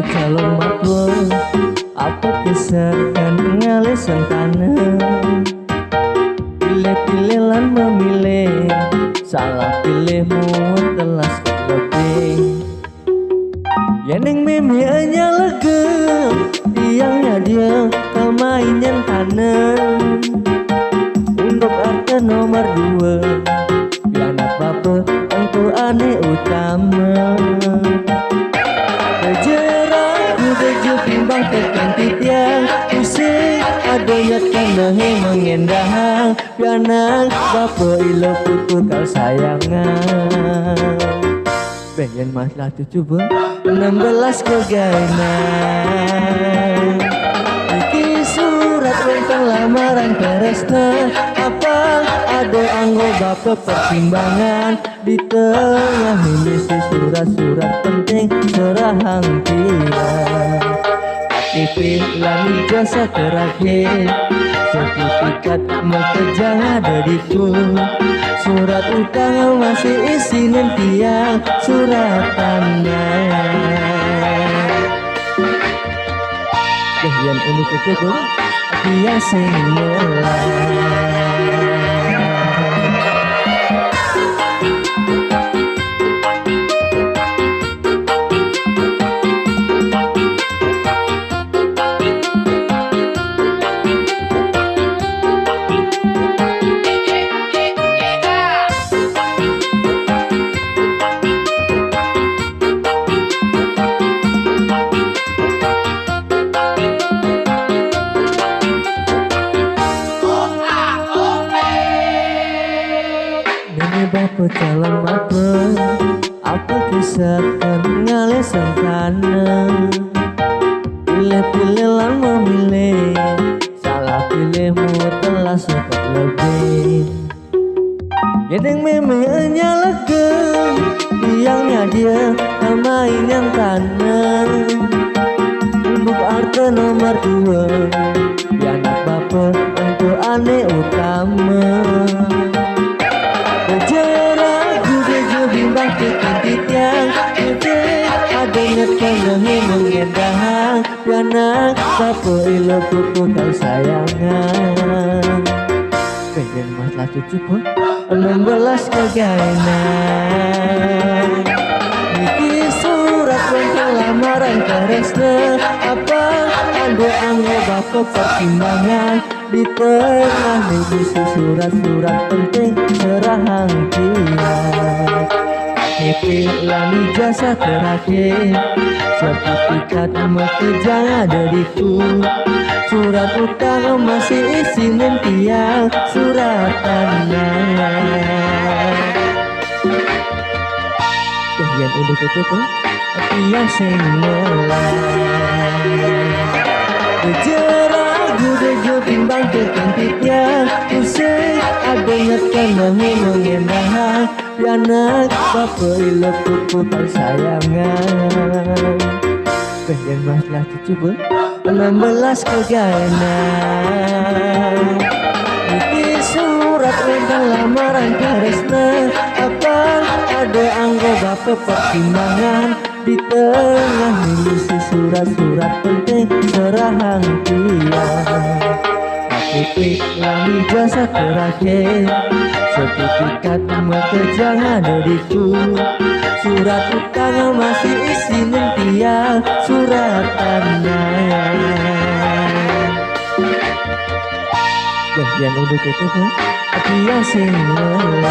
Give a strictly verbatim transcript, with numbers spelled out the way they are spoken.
Calon matua, apa kisah kan ngalih sentana? Pilih-pilih lan memilih, salah pilihmu telas lebih. Yening mimi enya lega, tiang nyadia kal mainan tanah. Untuk arta nomor dua, pianak bapa engko ane utama. Kejerak kuda je bimbang tekan titiang, usik ada nyat kanahe mengendahang, pianak bapa ila putu kal sayangan. Beh, yen masalah cucu, Bu, enam belas kegainan. Iki surat wonten lamaran tresna, apa ada anggo bapa pertimbangan? Di tengah mimisi surat-surat penting serahang tiang. K T P lan ijazah terakhir, sertifikat makejang ada ditu. Surat utang masih isinen tiang, surat tanah. Deh, yen unu kete, Bu, tiang sing ngelah. Nini bapa calon mata, apa kisah kan ngalih sentana? Pilih-pilih lan memilih, salah pilihmu telah sekat lebih. Gedeng meme enya lega, tiang nyadia kal mainan tanah. Untuk arta nomor dua, pianak bapa engko ane utama. Bejerak gude je bimbang tekan titiang, ente ada nyet kanahe mengendahang, pianak bapa ila putu kal sayangan. Pengen masalah cucu, Bu, enam belas kegainan. Niki surat wonten lamaran tresna, apa ada anggo bapa pertimbangan? Di tengah mimisi surat-surat penting serahang tiang. K T P lan ijazah terakhir, sertifikat makejang ada ditu. Surat utang masih isinen tiang, surat tanah. Deh, yen unduk itu, Bu, tiang sing ngelah. Jerak gude je bimbang tekan titiang, usik ada nyet kanahe mengendahang, pianak bapa ila putu kal sayangan. Beh, yen masalah cucu, Bu, enam belas kegainan. Niki surat wonten lamaran tresna, apa ada anggo bapa pertimbangan? Di tengah mimisi surat-surat penting serahang tiang. K T P lan ijazah terakhir, sertifikat makejang ada ditu. Surat utang masih isinen tiang, surat tanah. Deh, yen unduk itu, Bu, tiang sing ngelah.